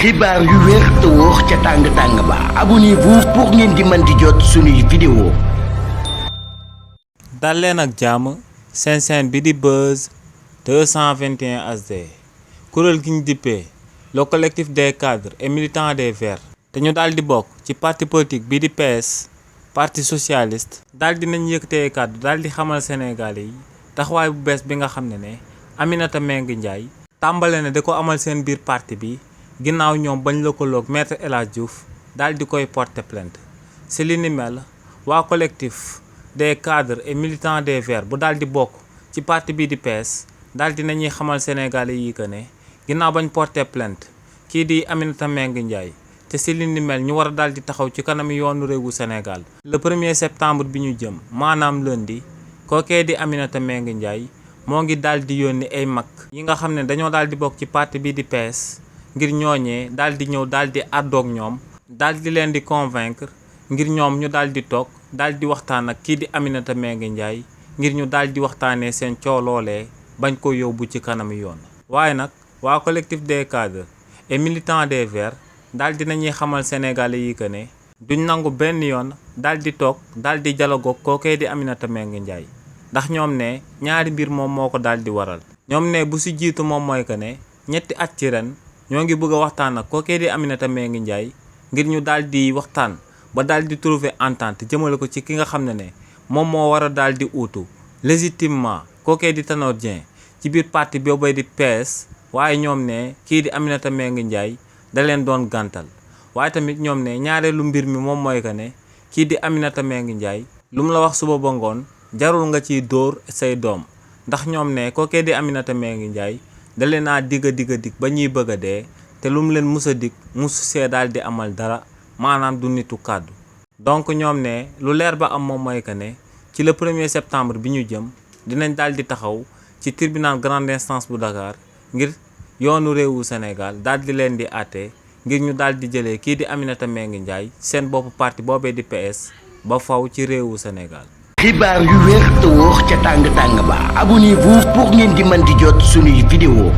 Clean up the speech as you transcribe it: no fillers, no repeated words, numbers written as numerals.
xibaar yu wér te wóor ca tàng ba abonnez-vous pour ngeen di mën di jot suñuy vidéo. dal leen ak jàmm seen chaîne bi di Buzz 221 HD kuréel gi ñu dippee le collectif des cadres et militants des Verts te ñu daal di bokk ci parti politique bi di PS parti socialiste daal di nañ yëkkatee kàddu daal di xamal Sénégalais yi taxawaay bu bees bi nga xam ne Aminata Mbengue Ndiaye tàmbale ne da ko amal seen biir parti bi ginnaaw ñoom bañ lëkkaloog maître El Hadji Diouf daal di koy porter plainte si li ni mel waa collectif des cadres et militants des Verts bu daal di bokk ci parti bii di PS daal di nañuy xamal Sénégalais yi que ne ginnaaw bañ porter plainte kii di Aminata Mbengue Ndiaye te si li ni mel ñu war a daal di taxaw ci kanam yoonu réewu Sénégal le 1er septembre bi ñu jëm maanaam lundi kookee di Aminata Mbengue Ndiaye moo ngi daal di yónni ay mag yi nga xam ne dañoo daal di bokk ci parti bii di PS ngir ñooñee daal di ñëw daal di àddoog ñoom daal di leen di convaincre ngir ñoom ñu daal di toog daal di waxtaan ak kii di Aminata Mbengue Ndiaye ngir ñu daal di waxtaanee seen coow loolee bañ ko yóbbu ci kanam yoon. waaye nag waa collectif des cadres et militants des Verts daal di nañuy xamal Sénégalais yi que ne duñ nangu benn yoon daal di toog daal di dialogue kookee di Aminata Mbengue Ndiaye ndax ñoom ne ñaari mbir moom moo ko daal di waral. ñoom ne bu si jiitu moom mooy que ne ñetti at ci ren ñoo ngi bëgg a waxtaan ak kookee di Aminata Mbengue Ndiaye ngir ñu daal di waxtaan ba daal di trouver entente jëmale ko ci ki nga xam ne moom moo war a daal di uutu légitimement kookee di Tanor Dieng ci biir parti boobay di PS waaye ñoom ne kii di Aminata Mbengue Ndiaye da leen doon gàntal waaye tamit ñoom ne ñaareelu mbir mi moom mooy que ne kii di Aminata Mbengue Ndiaye lu mu la wax suba ba ngoon jarul nga ciy dóor say doom ndax ñoom ne kookee di Aminata Mbengue Ndiaye da leen a dig ba ñuy bëgg a dee te lu mu leen mus a dig musu see daal di amal dara maanaam du nitu kàddu donc ñoom ne lu leer ba am moom mooy que ne ci le 1er septembre bi ñu jëm dinañ daal di taxaw ci tribunal grande instance bu Dakar ngir yoonu réewu Sénégal daal di leen di àtte ngir ñu daal di jëlee kii di Aminata Mbengue Ndiaye seen boppu parti boobee di PS ba faw ci réewu Sénégal. xibaar yu wér te wóor ca tàng ba abonnez-vous pour ngeen di mën di jot suñuy vidéo.